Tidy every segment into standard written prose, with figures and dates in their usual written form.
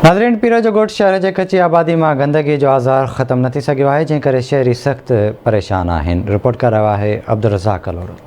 ناظرين پيرو جو ڳوٺ شهر جي ڪچي آبادي مان گندگي جو آزار ختم نه ٿي سگهيو آهي جنهن ڪري شهري سخت پريشان آهن رپورٽ ڪري رهيو آهي عبدالرزاق ڪلهوڙو.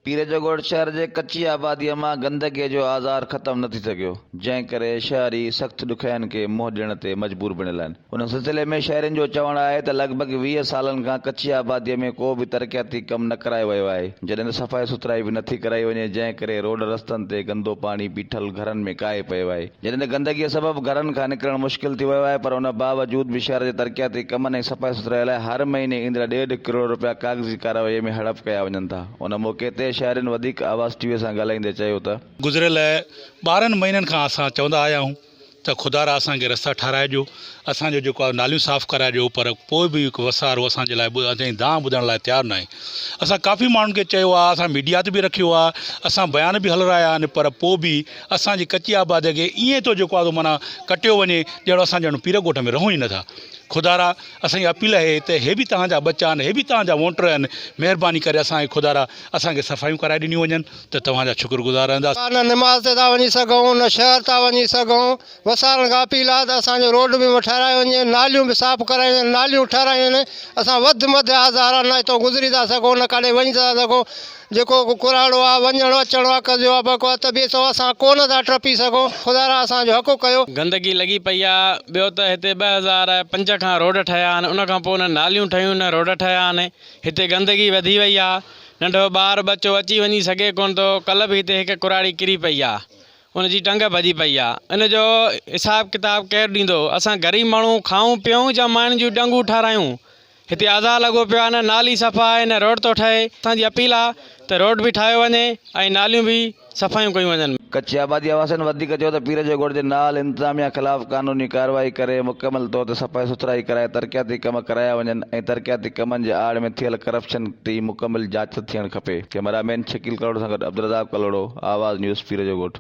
پير جو ڳوٺ شهر جي ڪچي آبادي مان گندگي جو آزار ختم نه ٿي سگهيو جنهن ڪري شهري سخت ڏکيائين کي منهن ڏيڻ تي مجبور بڻيل آهن ان سلسلي ۾ شهرين جو چوڻ آهي ته لڳ ڀڳ 20 سالن کان ڪچي آبادي ۾ ڪو به ترقياتي ڪم نه ڪرايو ويو آهي جڏهن ته صفائي سٿرائي به نٿي ڪرائي وڃي جنهن ڪري روڊ رستن تي گندو پاڻي بيٺل گهرن ۾ ڪاهي پيو آهي. جڏهن ته گندگيء سبب گهرن کان نڪرڻ مشڪل ٿي ويو آهي پر ان باوجود به شهر جي ترقياتي ڪمن ۽ صفائي سٿرائي لاء هر مهيني ايندڙ ڏيڍ ڪروڙ رپيا ڪاغذي ڪارروائيء ۾ هڙپ ڪيا وڃن ٿا. ان موقعي تي شهرين وڌيڪ آواز ٽي وي سان ڳالهائيندي چيو ته. گذريل 12 مهينن کان اسان چوندا آيا آهيون ته خدارا اسان کي رستا ٺهرائي ڏيو، اسان جو جيڪو آهي ناليون صاف ڪرائي ڏيو پر پوء به هڪ وسارو اسان جي لاء ۽ دانهن ٻڌڻ لاء تيار ناهي. اسان ڪافي ماڻهن کي چيو آهي، اسان ميڊيا تي به رکيو آهي، اسان بيان به هلرايا آهن پر پوء به اسان جي ڪچي آبادي کي ائين ٿو جيڪو آهي سو معنيٰ ڪٽيو وڃي ڄڻ اسان ڄڻ پير ڳوٺ ۾ رهون ئي نٿا. خدارا اسان جي اپيل آهي ته هي به توهان جا ٻچا آهن، هي به توهان جا ووٽر آهن، مهرباني ڪري اسان کي خدارا اسان کي صفايون ڪرائي ڏنيون وڃن ته توهان جا شڪر گذار رهنداسين. نه نماز تي ٿا وڃي سگهون نه شهر ٿا وڃي سگهون وسارن کان اپيل آهي ته اسان جو روڊ به ٺهرايو وڃي ناليون به صاف ڪرايون وڃن ناليون ٺهرايون وڃن اسان وڌ مڌ آزار آهن نه هتو گذري ٿا سگهون نه ڪاڏي وڃي ٿا سگهون جيڪو ڪراڙو آهي وڃڻ اچڻ آهي قضيو آهي بڪو آهي ته به سو اسان ڪو نه ٿا ٽپي سگهون خدا را اسان جو حق ڪيو. گندگي لڳي پئي آ ٻيو ته هتي 2005 کان روڊ ٺهيا آهن ان کان پوء نه ناليون ٺهيون نه روڊ ٺهيا آهن هتي گندگي وڌي وئي آ ننڍو ٻار ٻچو اچي وڃي سگهي ڪونه ٿو ڪلهه به هتي هڪ ڪراڙي ڪري پئي آ ان جي ٽنگ ڀڄي پئي آ ان جو حساب ڪتاب ڪير ڏيندو اسان غريب ماڻهو کائون پيئون يا ماين جون ٽنگون ٺهرايون هتي آزار لڳو پيو آ نه نالي صفا آهي نه روڊ ٿو ٺهي اسان جي اپيل آ ته روڊ به ٺاهيو وڃي ۽ ناليون به صفايون ڪيون وڃن. ڪچي آبادي واسين وڌيڪ چيو ته پير جو ڳوٺ جي نااهل انتظاميا خلاف قانوني ڪارروائي ڪري مڪمل طور تي صفائي سٿرائي ڪرائي ترقياتي ڪم ڪرايا وڃن ۽ ترقياتي ڪمن جي آڙ ۾ ٿيل ڪرپشن تي مڪمل جاچ ٿيڻ کپي. ڪئميرا مين شڪيل ڪلهوڙو سان گڏ عبدالرزاق ڪلهوڙو، آواز نيوز پير جو ڳوٺ.